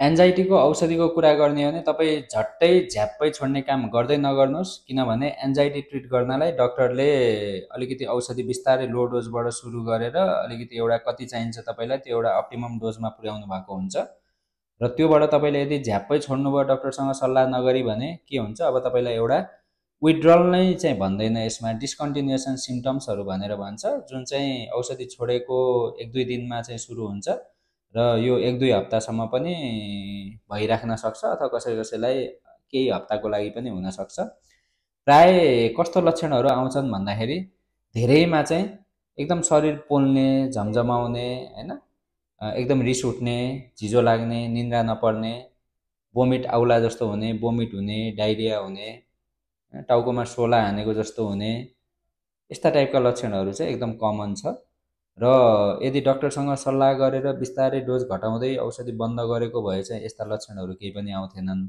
एन्जाइटीको औषधिको कुरा गर्ने हो भने तपाईँ झट्टै झ्याप्पै छोड्ने काम गर्दै नगर्नुहोस्, किनभने एन्जाइटी ट्रिट गर्नलाई डक्टरले अलिकति औषधि बिस्तारै लो डोजबाट सुरु गरेर अलिकति एउटा कति चाहिन्छ तपाईँलाई त्यो एउटा अप्टिमम डोजमा पुर्याउनु भएको हुन्छ र त्योबाट तपाईँले यदि झ्याप्पै छोड्नुभयो डक्टरसँग सल्लाह नगरी भने के हुन्छ, अब तपाईँलाई एउटा विथड्रल नै चाहिँ भन्दैन, यसमा डिस्कन्टिन्युएसन सिम्टम्सहरू भनेर भन्छ, जुन चाहिँ औषधि छोडेको 1-2 दिनमा चाहिँ सुरु हुन्छ र यो 1-2 हप्तासम्म पनि भइराख्न सक्छ अथवा कसै कसैलाई केही हप्ताको लागि पनि हुनसक्छ। प्राय कस्तो लक्षणहरू आउँछन् भन्दाखेरि धेरैमा चाहिँ एकदम शरीर पोल्ने, झमझमाउने, होइन, एकदम रिस उठ्ने, झिजो लाग्ने, निन्द्रा नपर्ने, बोमिट आउला जस्तो हुने, बोमिट हुने, डाइरिया हुने, टाउकोमा सोला हानेको जस्तो हुने, यस्ता टाइपका लक्षणहरू चाहिँ एकदम कमन छ र यदि डक्टरसँग सल्लाह गरेर बिस्तारै डोज घटाउँदै औषधि बन्द गरेको भए चाहिँ यस्ता लक्षणहरू केही पनि आउँथेनन्।